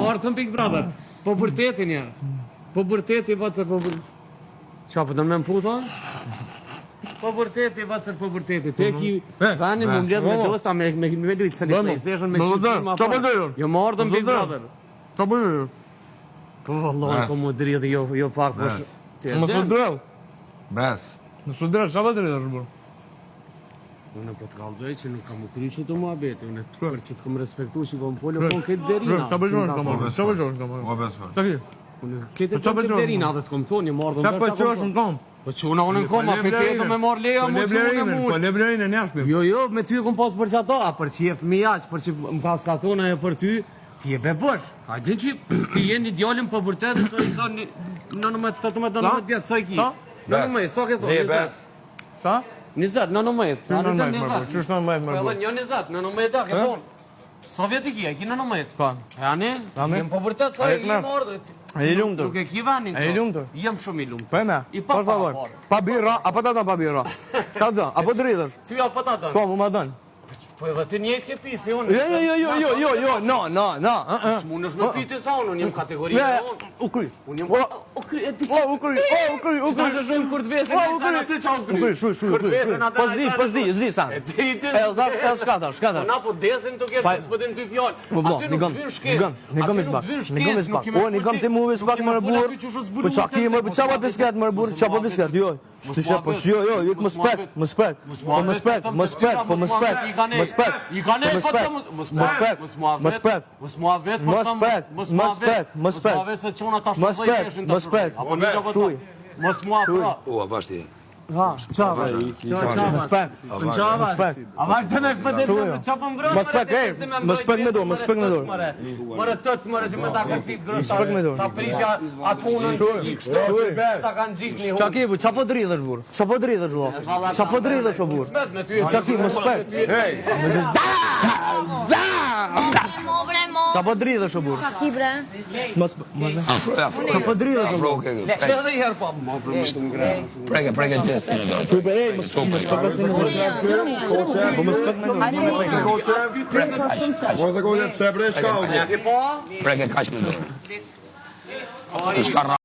ardhëm Big Brother. Po vërtetin ja. Po vërteti vacër po vërteti. Qa po do me më puta? Po vërteti vacër po vërteti. Te ki venin me mbledh me dosta me me me lujt se PlayStation me Po vërtet, qa po dojën? Jo më ardhëm Big Brother. Qa po dojën? Po vallahi po më dridhi jo jo pak po. Mos u drell. Bes. Mos u drell, qa po dridhesh burr? Unë po të kallëzoj që nuk kam u kry që të muhabeti, unë për që të kam respektu që kom folë, po këtë Blerina. Qa po qonë ka marrë? Qa po qonë ka marrë? Po besoj. Qa ki? Unë këtë Po qa po këtë qonë? Blerina dhe të kom thonë, një marrë dhe Qa po qosh në kom? Po quna unë në kom, a për të me marrë leja, Po mu le quna Blerinën, mu. po le Blerinën jashtë. Jo, jo, me ty e kom pas për që ato, a për që je fëmija, që për që më ka s'ka thonë ajo për ty, ti je bebosh. A din që ti je një djalin po vërtet, sa i sa një 19, 18, 19 vjet, sa i ki? Sa? 19, sa ke thonë? Ne 20. bes. Sa? 20, 19. Qysh 19 më burr? Qysh 19 më Po burr? edhe një 20, 19 a ke thonë. Sa vjet i ki? E ki 19? Po. E ani? Ani? Jem po vërtet sa A e je ki knar? marrë. A je lumtur? Nuk e ki venin A je këto. lumtur? Jem shumë i lumtur. Po e me? I pa Po favor. para. Pa birra, apo ta don pa birra? Ta don, apo dridhesh? Ty apo ta don? Po, mu ma don. Po edhe ti njëjtë ke pi, si unë. Jo, jo, jo, jo, jo, jo, jo, no, no, no. ë, ë. S'mundesh me pi ti sa unë, unë jem kategori Ne, unë. u kry. Unë jem... O, O, kry, e di O, u kry, o, u kry, u Çka kry. të shohim kur të vesin, O, ai u thanë kry. aty çka u kry. U kry, shuj, shuj, Kur të shuj, vesin shuj. ata Po s'di, ai po s'di, thanë- s'di sa. E di ti. E, tha, e, s'ka thash, s'ka Po thash. na po desim të kesh, Pa- s'po din dy fjalë. Po blo, Aty nuk nigom, vyn shkencë. nigom, nigom Aty is nuk bak. vyn Nigom shkencë, is nuk bak. kemi O, nigom ti mu is nuk bak kemi mërë fol burr. aty që është Po qa ki mërë, qa po bisket mërë burr, qa po bisket, jo. Shtu që po jo, jo, jo, mos prek, mos prek. Po mos prek, mos prek, po mos prek, mos prek. I ka ne Po mos prek, mos mos prek, mos mua mos prek. Mos mua vet, po Mos tham, prek, mos mua mos prek, vet, mos Mos mua prek. vet se çuna ta Mos shpëlloj prek, veshin mos ta prek. shpëlloj. Apo një gjë po Shuj. tham. Mos mua pra. U, a bash ti. Ha, Çava. Mos prek, mos prek. A vazhdo me shpëtë Shuj. çfarë po mbron? Mos prek, ej, mos prek me dorë, mos prek me dorë. More tëc, more si më ta kërcit Mos prek me dorë. Ta prisha atë hunën që ki kështu. Ta kanë gjik një Qa hunë. ki, bu, qa po dridhesh burr? Qa po dridhesh vëlla? Qa po dridhesh o burr? Smet me ty. Qa ki, mos prek. Hey, Mo bre, mo. Qa po dridhesh o burr? Ki bre? Mos mos afro, afro. Qa po dridhesh o Afro, burr? okay. Që edhe i herë po. Mo bre, Preke, preke gjest. Shuj bre, ej, mos mos prek asnjë me dorë. Po mos prek me dorë. Mos e koqe, pse bre shka u po? Preke kaq me dorë. S'ka.